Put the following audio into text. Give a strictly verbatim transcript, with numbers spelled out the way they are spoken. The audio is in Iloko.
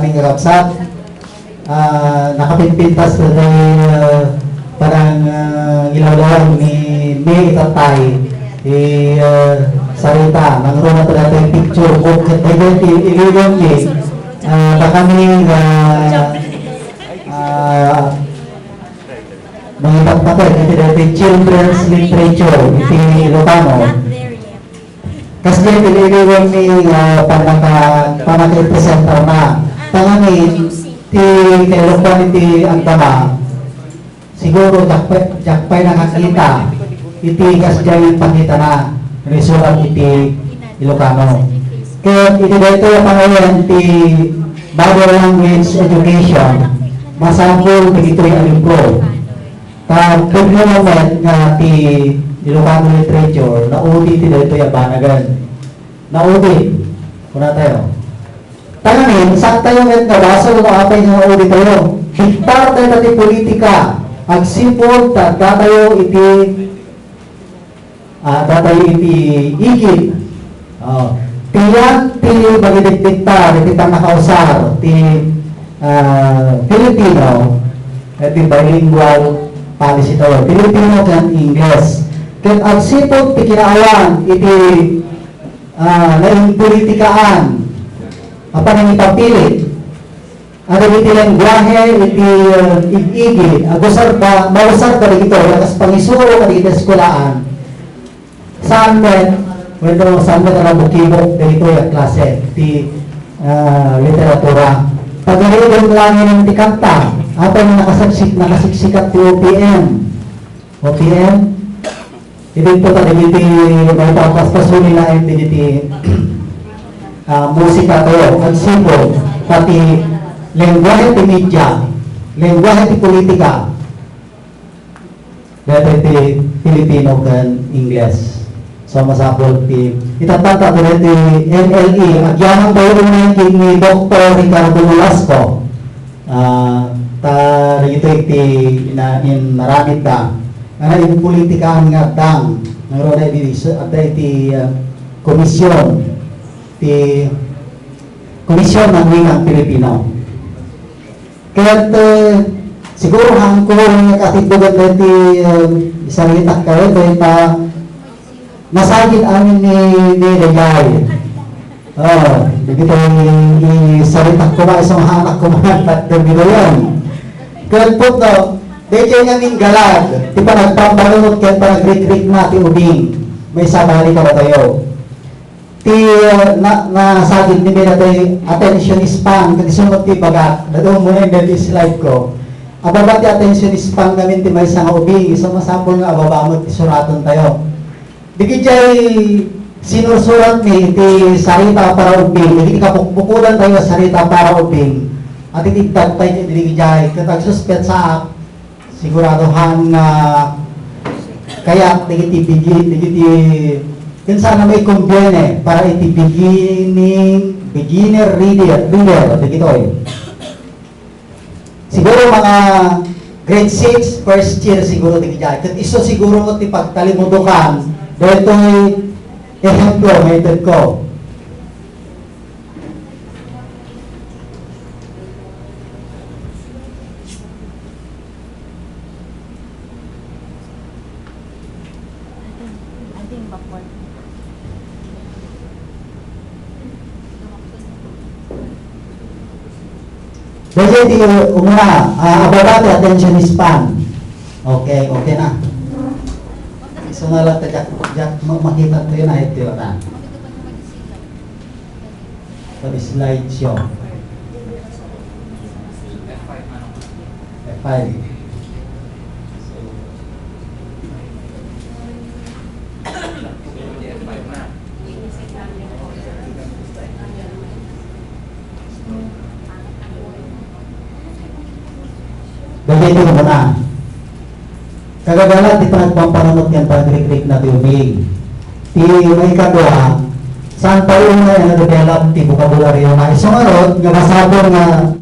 Kakabsat, ah, nakapimpintas ti, ah, parang, ah, ilawlaw ni, ni itatay, ti, ah, sarita, nangruna ti daytoy picture book, ket daytoy ti iliwan ni, ah, dakami nga, ah, mangipatpateg iti daytoy children's literature iti Ilocano. Kasdiay ti iliwan ni, ah, pannaka-, pannakaipresentar na. Tanganin, ti kailokan iti agdama, siguro diak pay, diak pay nakakita iti kasdiay pakitana nga isurat iti Ilocano. Ket iti daytoy a pangayan ti mother language education, masapul dagitoy a libro. Ta pudno met nga ti Ilocano literature, naudi ti daytoy a banagen. Naudi, kunatayo. Tanganin, saantayo met nga basol no apay nga naudi tayo. Diktar tayo ti politika, agsipud ta addatayo iti, ah, addatayo iti igid. Oh. Ti yan ti mangidikdiktar iti pannakausar ti, ah, Filipino, iti bilingual policy tayo. Filipino ken Ingles. Ket agsipud ti kinaawan iti, ah, naimpolitikaan a panangipapilit a dagiti lengguahe iti, ah, ig-igi, agusarda, mausarda dagitoy a kas pangisuro kadagiti eskuelaan. Saan met, wenno saan met a nabukibok dagitoy a klase ti, ah, literatura. Pagarigan laeng ti kanta, apay nga nakasiksik-, nakasiksikat ti O P M. O P M? Idinto ta dagiti maipapaspasuli laeng dagiti, ah, musika tayo, agsipud, pati lengguahe ti media, lengguahe ti politika, daytoy ti Filipino ken Ingles. So, masapul ti, itattanta ti daytoy M L E, agyaman tayo unay ken ni Doktor Ricardo Nolasco. Ah, ta dagitoy ti ina-, inaramidda nga naimpolitikaan nga addang, ngarud, adda iti, adda iti, ah, komisyon, ti Komisyon ng Wikang Pilipino. Ket, eh, siguro, haanko nga katibbogan daytoy, eh, isaritak kayo, dayta masagid amin ni, ni Reyay. Oh, dagitoy isaritak koma, isu nga haanak koma, ket dagitoy. Ket pudno, daytoy nga ninggalad ti panagpambanunot ken panagrikrikna ti ubing. Maisabali kadatayo. Ti, uh, na, nasagid ni Mira ti attention span, ket isu met ti bagak, dadummo nga indi ti slide ko. Ababa ti attention span ngamin ti maysa nga ubing, isu masapul nga ababa met ti suraten tayo. Dagiti sinursurat mi iti sarita para ubing, dagiti kapukpukodan tayo sarita para ubing, at itibdag tayo dagiti, ket agsuspetsaak, siguradohan nga kayat dagiti bigi-, dagiti, ken saan a maikombiene para iti beginning, beginner reader, reader, dagitoy. Siguro mga grade six, first year siguro dagiti. Ket isu siguro ti pagtalimudokan, daytoy ehemplo nga ited ko. Daytoy ti umuna, ah, ababa ti attention span. Okay, okay na. Isu nga lang ta diak, diak ma-, makita tayo na iti watan. Pag-slide show. F five. Dagiti umuna. Kagagalat ti panagpampanunot ken panagrikrikna ti ubing. Ti maikadua, saan pay unay a na-develop ti bokabularyona. Isu ngarud nga masapul nga